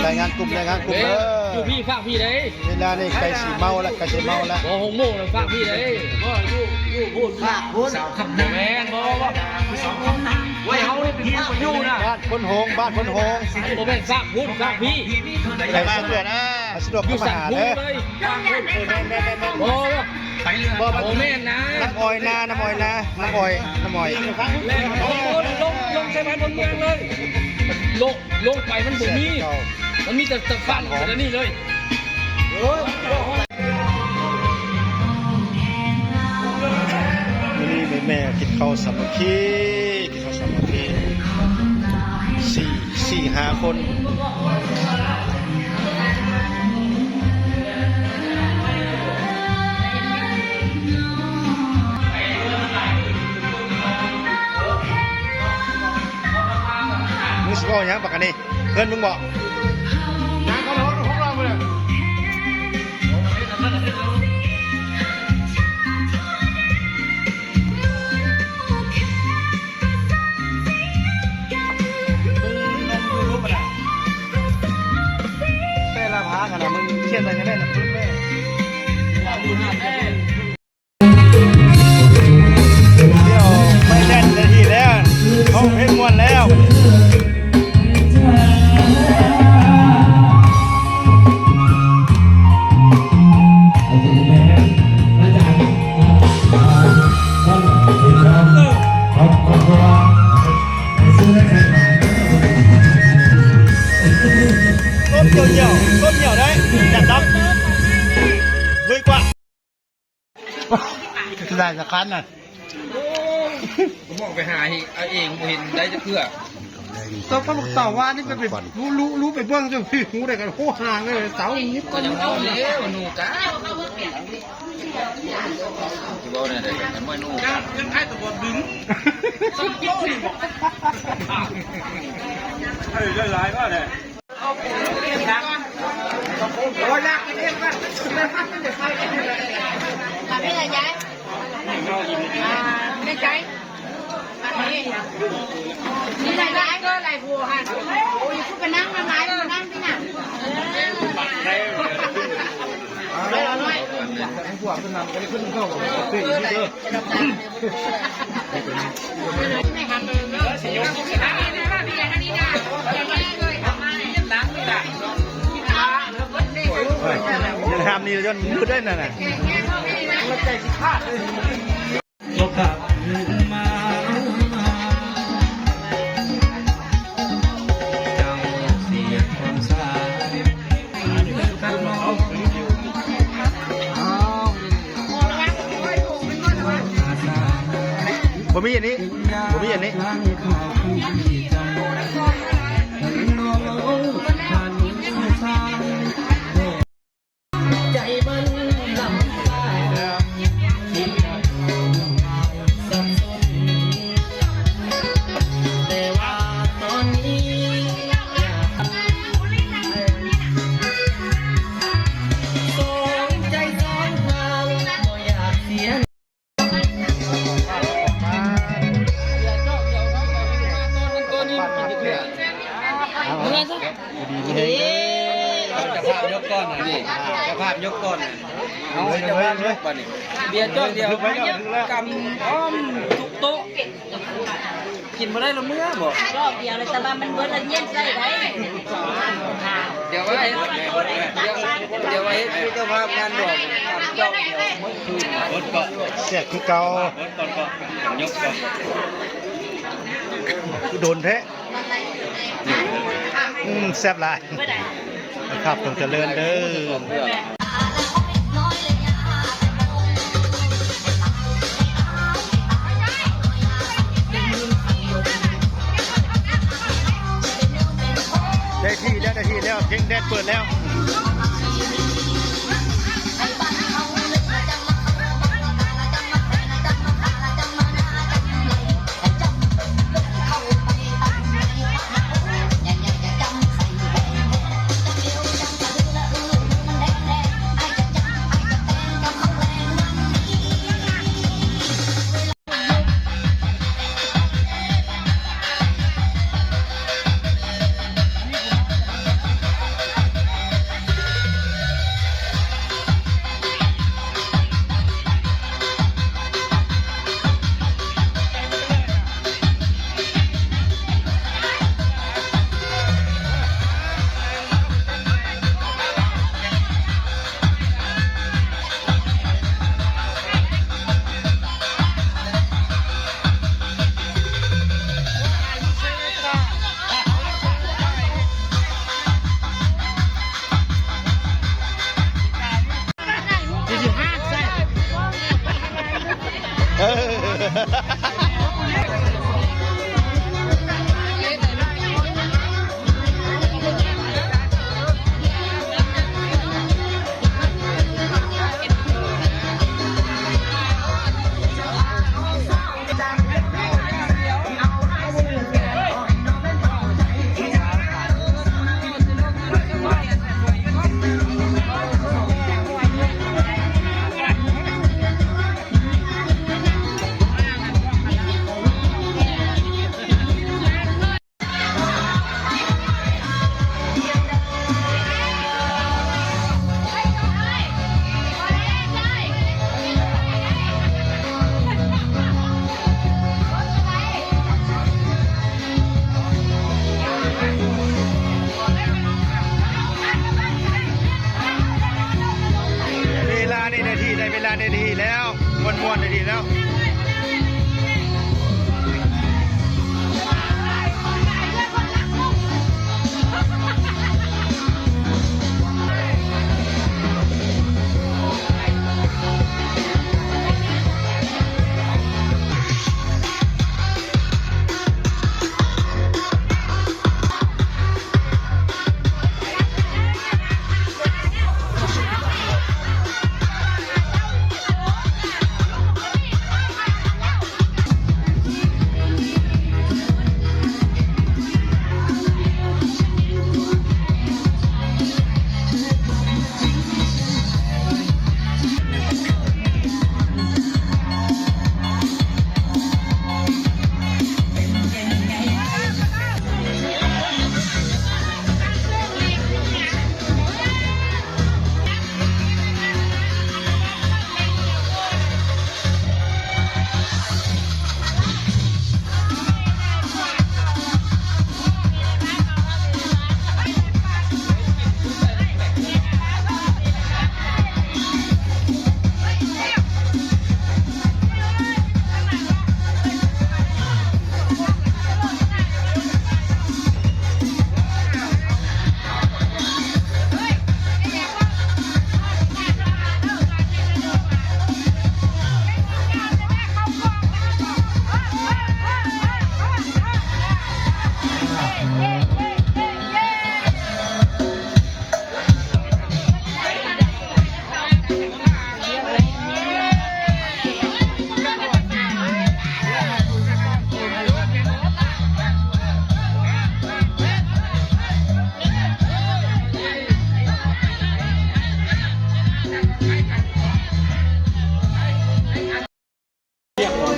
ລາຍງານກຸ່ມ ລາຍງານກຸ່ມເດີ. ຢູ່ພີ້ ຝາກພີ້ເດ້. ເວລານີ້ໃກ້ຊິເມົາລະ ໃກ້ຊິເມົາລະ. ບໍ່ ຫົກໂມງແລ້ວ ຝາກພີ້ເດ້. ບໍ່ ຢູ່ ຢູ່ພຸ້ນ ຝາກພຸ້ນ. ບໍ່ແມ່ນ ບໍ່ ບໍ່ ເວີຍ ເຮົານີ້ເປັນຜູ້ໄປຢູ່ນະ ບ້ານໂພນໂຮງ ບ້ານໂພນໂຮງ. ບໍ່ແມ່ນ ຝາກພຸ້ນ ຝາກພີ້. ໃຜສະດວກ ໃຜສະດວກກໍມາຫາເດີ. ບໍ່ ບໍ່ ບໍ່ແມ່ນນະ ນ້ຳອ້ອຍນາ ນ້ຳອ້ອຍນາ ນ້ຳອ້ອຍ ນ້ຳອ້ອຍ. ລົງ ລົງໃສ່ບ້ານໂພນເມືອງເລີຍ. ລົງ ລົງໄປມັນບໍ່ມີ ມັນມີແຕ່ ແຕ່ຝັ່ງແຕ່ນີ້ເລີຍ. ມື້ນີ້ແມ່ໆກິນເຂົ້າສາມັກຄີ ກິນເຂົ້າສາມັກຄີ ສີ່ ສີ່ຫ້າຄົນ. ມຶງຊິເວົ້າຫຍັງບັກອັນນີ້? ເພື່ອນມຶງບໍ? ແຕ່ລະພາກຫັ້ນນະ ມຶງຂຽນໄວ້ຈັ່ງໃດນະ? ປຶ້ມແມ່ ດຽວໄປແດນໄດ້ທີ່ແລ້ວ ຮ້ອງເພງມ່ວນແລ້ວ. ຕົ້ນດຽວໆ ຕົ້ນດຽວໄດ້ ຢ່າດັບ ເວີຍກວ່າ. ຊິໄດ້ຈັກຄັນນະ? ໂອ້ຍ ມອງໄປຫາເອງ ເອົາເອງບໍ່ເຫັນໄດ້ຈັກເທື່ອ. ເຕົາ ເຕົາວ່ານີ້ໄປ ໄປ ຮູ້ ຮູ້ ໄປເບິ່ງຈັ່ງຊີ້ ຮູ້ໄດ້ກໍໂຫຫາງເລີຍ ເຕົາ. ກໍຍັງເວົ້າແລ້ວ ໜູກະ ຊິເວົ້າແນວໃດກັນ ມັນບໍ່ໜູກະ ຍັງ ຍັງຄ້າຍຕົວບອດດຶງ ເອີ ຫຼາຍໆວ່າແຫຼະ. ເອີຍ ຢ່າຫ້າມນີ້ ຢ້ານມືດໄດ້ນັ້ນນະ. ບໍ່ມີອັນນີ້ ບໍ່ມີອັນນີ້. ເຈົ້າພາບຍົກກ່ອນນະ ເຈົ້າພາບຍົກກ່ອນນະ. ເອົາ ເຈົ້າພາບຍົກບັດນີ້ ເບຍຈອກດຽວ ກຳອ້ອມທຸກໂຕະ. ກິນບໍ່ໄດ້ລະເມືອບໍ່? ຈອກດຽວລະ ແຕ່ວ່າມັນເບິດລະ ຢ້ຽນໃສ່ໄດ້. ດຽວວ່າເຮັດ ດຽວວ່າເຮັດຄືເຈົ້າພາບງານດອງ ກຳຈອກດຽວໝົດຄືນ. ແຊບຄືເກົ່າ. ຄືດົນແທ້. ອືມ ແຊບຫຼາຍ. ສຸຂະພາບຈົ່ງຈະເລີນເດີ. ໄດ້ທີ່ແລ້ວ ໄດ້ທີ່ແລ້ວ ເພງແດນເປີດແລ້ວ. ແລ້ວ ມື້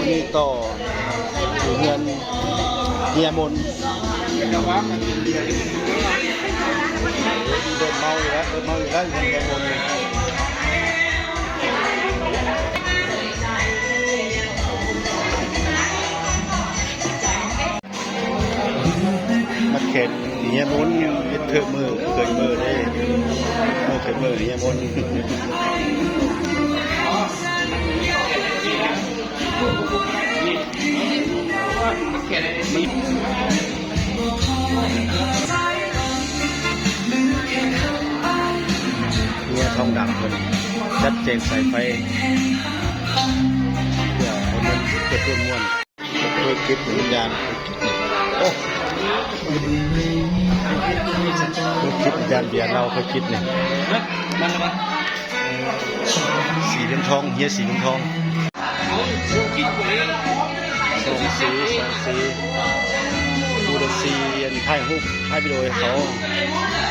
ນີ້ຕໍ່ຢູ່ເຮືອນເຮຍມົນ ເລີ່ມເມົາອີກແລ້ວ ເລີ່ມເມົາອີກແລ້ວ ຢູ່ເຮືອນເຮຍມົນ. ມັດແຂນເຮຍມົນ ເຮັດເທີບມື້ ເຄີຍມື້ເດ້ ເທີບມື້ເຮຍມົນ. ເຮຍທອງດຳເພິ່ນຈັດແຈງສາຍໄຟ ເພື່ອໃຫ້ມັນເກີດຄວາມມ່ວນ. ທຸລະກິດວິນຍານ ໂອ້ ທຸລະກິດວິນຍານເບຍເຫຼົ້າ ທຸລະກິດນີ້ ສີເຫຼືອງທອງ ເຮຍສີເຫຼືອງທອງ ສອງສີ ສອງສີ ຜູ້ລະສີ່ ອັນ ຖ່າຍຮູບ ຖ່າຍວິດີໂອໃຫ້ເຂົາ.